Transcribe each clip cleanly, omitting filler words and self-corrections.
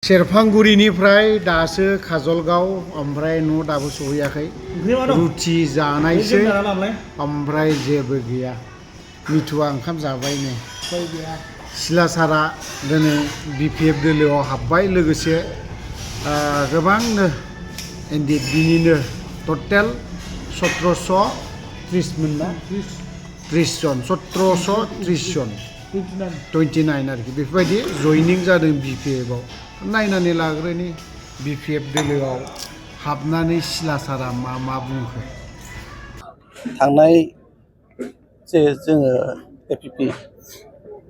सेरफांगुरिनिफ्राय दासो काजलगाव ओमफ्राय न' दाबो सहैयाखै रुटि जानायसो ओमफ्राय जेबो गैया मिथुआ ओंखाम जाबाय नै सिलासारा दिनै बिपिएफ दोलोआव हाबबाय लोगोसे गोबांनो एनडिएफबिनिनो टटेल 1730 मोन ना 30 जन 1730 जन 29 आरोखि बेफोरबायदि जयनिं जादों बिपिएफआव नायनानै लाग्रोनि बिपिएफ दोलोआव हाबनानै सिलासारा मा बुंखो थांनाय जे जोङो एपिपि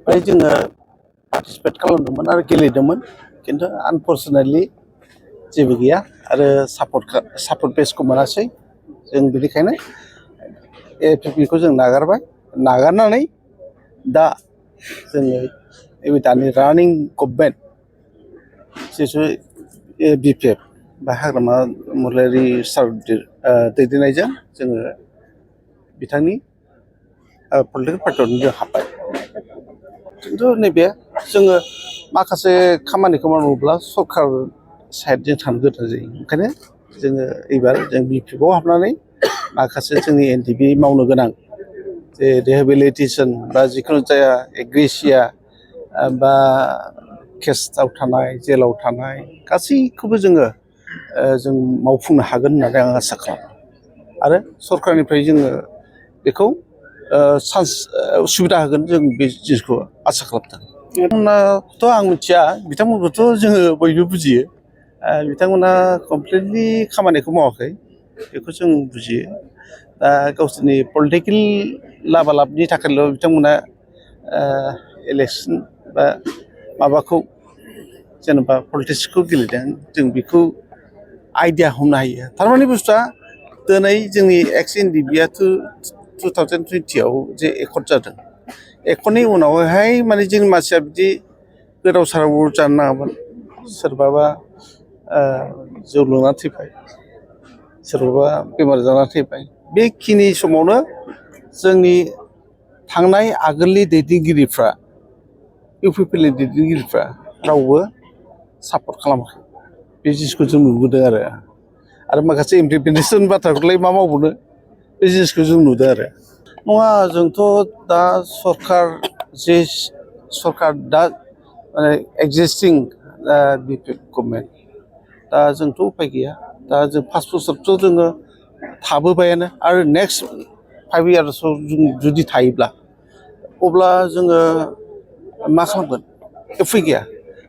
बेहाय जोङो पार्टिसिपेट खालामदोंमोन आरो गेलेदोंमोन खिन्थु आनफर्चुनेटलि जेबो गैया आरो सापर्ट बेसखौ मोनासै जों बेनिखायनो एपिपिखौ जों नागारनानै दा जोङो नैबे दानि रानिं गभर्नमेन्ट जिहेतु बिपिएफ बा हाग्रामा महिलारि सार दैदेननायजों जोङो बिथांनि पलिटिकेल पार्टियावनो जों हाबबाय खिन्थु नैबे जोङो माखासे खामानिखौ मावोब्ला सरकार साइडजों थानो गोनां जायो ओंखायनो जोङो एबार जों बिपिएफआव हाबनानै माखासे जोंनि एनडिएफबि मावनो गोनां जे रिहेबिलिटेसन बा जिखुनु जाया एग्रेसिया बा केसआव थानाय जेलाव थानाय गासैखौबो जों मावफुंनो हागोन होननानै आं आसा खालामो आरो सरकारनिफ्राय जोङो बेखौ सुबिदा होगोन जों बे जिनिसखौ आसा खालामदों बिथांमोनाथ' आं मिथिया बिथांमोनखौथ' जोङो बयबो बुजियो बिथांमोना कमप्लिटलि खामानिखौ मावाखै बेखौ जों बुजियो दा गावसोरनि पलिटिकेल लाबालाबनि थाखायल' बिथांमोना इलेक्सन बा माबाखौ जेनेबा पलिटिक्सखौ गेलेदों जों बेखौ आइडिया हमनो हायो थारमाने बुस्थुआ दिनै जोंनि एक्स एनडिएफबिआ 2020आव जे एकर्ड जादों एकर्डनि उनावहाय माने जोंनि मानसिया बिदि गोदाव सोराव जानो नाङामोन सोरबाबा जौ लोंनानै थैबाय सोरबाबा बेमार जानानै थैबाय बेखिनि समावनो जोंनि थांनाय आगोलनि दैदेनगिरिफ्रा इउपिपिएलनि दैदेनगिरिफ्रा रावबो सापर्ट खालामाखै बे जिनिसखौ जों नुबोदों आरो माखासे इमप्लिमेन्टेसन बाथ्राखौलाय मा मावबोनो बे जिनिसखौ जों नुदों आरो नङा जोंथ' दा सरकार दा माने एक्जिस्टिं बिपिएफ गभर्नमेन्ट दा जोंथ' उफाय गैया दा जों 5 बोसोरथ' जोङो थाबोबायानो आरो नेक्स्ट 5 इयार्सआव जों जुदि थायोब्ला अब्ला जोङो मा खालामगोन उफाय गैया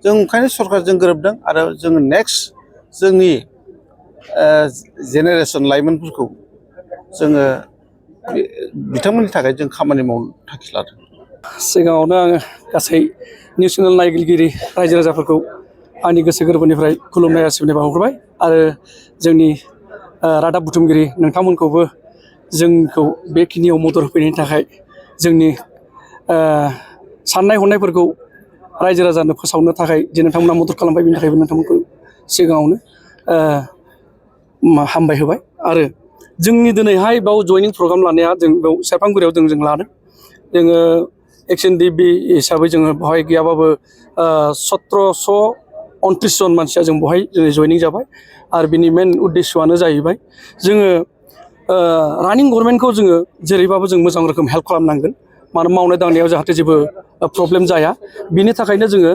जों ओंखायनो सरकारजों गोरोबदों आरो जोङो नेक्स्ट जोंनि जेनेरेसन लाइमोनफोरखौ जोङो बिथांमोननि थाखाय जों खामानि मावनो थांखि लादों सिगाङावनो आङो गासै निउस चेनेल नायगिरि रायजो राजाफोरखौ आंनि गोसो गोरबोनिफ्राय खुलुमनाय सिबिनाय बावहरबाय आरो जोंनि रादाब बुथुमगिरि नोंथांमोनखौबो जोंखौ बेखिनियाव मदद होफैनायनि थाखाय जोंनि साननाय हनायफोरखौ रायजो राजानो फोसावनो थाखाय जे नोंथांमोना मदद खालामबाय बेनि थाखायबो नोंथांमोनखौ सिगाङावनो हामबाय होबाय आरो जोंनि दिनैहाय बाव जयनिं प्रग्राम लानाया जों बेयाव सेरफांगुरियाव जों लादों जोङो एक्स एनडिएफबि हिसाबै जोङो बेवहाय गैयाबाबो 1729 जन मानसिया जों बेवहाय जयनिं जाबाय आरो बिनि मेन उद्देस्यआनो जाहैबाय जोङो रानिं गभर्नमेन्टखौ जोङो जेरैबाबो जों मोजां रोखोम हेल्प खालामनांगोन मानो मावनाय दांनायाव जाहाथे जेबो प्रब्लेम जाया बिनि थाखायनो जोङो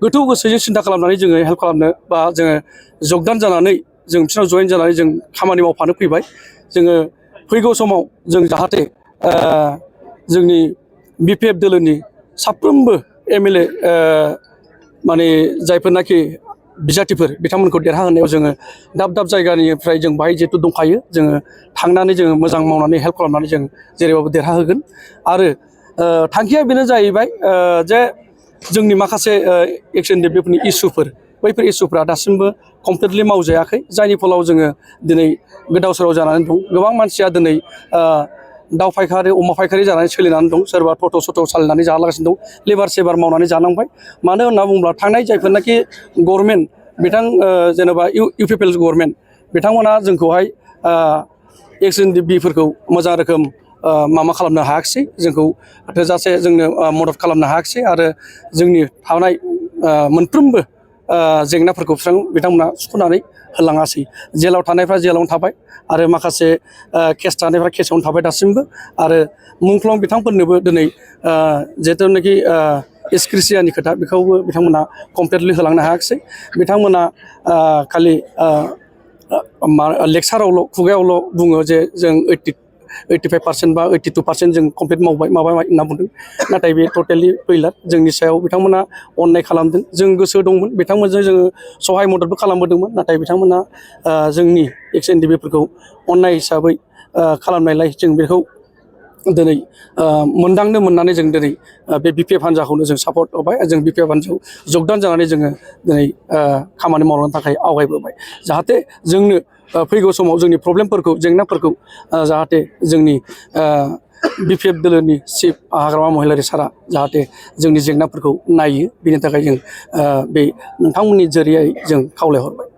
गोथौ गोसोजों सिन्था खालामनानै जोङो हेल्प खालामनो बा जोङो जगदान जानानै जों बिसोरनाव जयेन जानानै जों खामानि मावफानो फैबाय जोङो फैगौ समाव जों जाहाथे जोंनि बिपिएफ दोलोनि साफ्रोमबो एमएलए माने जायफोरनाखि बिजाथिफोर बिथांमोनखौ देरहाहोनायाव जोङो दाब दाब जायगानिफ्राय जों बाहाय जिहेतु दंखायो जोङो थांनानै जोङो मोजां मावनानै हेल्प खालामनानै जों जेरैबाबो देरहाहोगोन आरो थांखिया बेनो जाहैबाय जे जोंनि माखासे एक्स एनडिएफबिफोरनि इस्युफोर बैफोर इस्युफ्रा दासिमबो कमप्लिटलि मावजायाखै जायनि फलाव जोङो दिनै गोदाव सोराव जानानै दं गोबां मानसिया दिनै दाउ फायखारि अमा फायखारि जानानै सोलिनानै दं सोरबा टट' सट' सालायनानै जालागासिनो दं लेबार सेबार मावनानै जानांबाय मानो होनना बुङोब्ला थांनाय जायफोरनाखि गभर्नमेन्ट जेनेबा इउपिपिएल गभर्नमेन्ट बिथांमोना जोंखौहाय एक्स एनडिएफबिफोरखौ मोजां रोखोम माबा खालामनो हायाखिसै जोंखौ थोजासे जोंनो मदद खालामनो हायाखिसै आरो जोंनि थानाय मोनफ्रोमबो जेंनाफोरखौ बिथांमोना सुख'नानै होलाङासै जेलाव थानायफ्रा जेलावनो थाबाय आरो माखासे केस थानायफ्रा केसावनो थाबाय दासिमबो आरो मुंख्लं बिथांफोरनोबो दिनै जिहेथुनाखि एसक्रिसियानि खोथा बेखौबो बिथांमोना कमप्लिटलि होलांनो हायाखिसै बिथांमोना खालि लेक्सारावल' खुगायावल' बुङो जे जों 85% बा 82% जों कमप्लिट मावबाय माबा होनना बुंदों नाथाय बे टटेलि फैला जोंनि सायाव बिथांमोना अननाय खालामदों जों गोसो दंमोन बिथांमोनजों जोङो सहाय मददबो खालामबोदोंमोन नाथाय बिथांमोना जोंनि एक्स एनडिपिफोरखौ अननाय हिसाबै खालामनायलाय जों बेखौ दिनै मोनदांनो मोननानै जों दिनै बे बिपिएफ हान्जाखौनो जों सापर्ट होबाय जों बिपिएफ हान्जायाव जगदान जानानै जोङो दिनै खामानि मावनो थाखाय आवगायबोबाय जाहाथे जोंनो फैगौ समाव जोंनि प्रब्लेमफोरखौ जेंनाफोरखौ जाहाथे जोंनि बिपिएफ दोलोनि चिफ हाग्रामा महिलारि सारा जाहाथे जोंनि जेंनाफोरखौ नायो बेनि थाखाय जों बे नोंथांमोननि जरियै जों खावलायहरबाय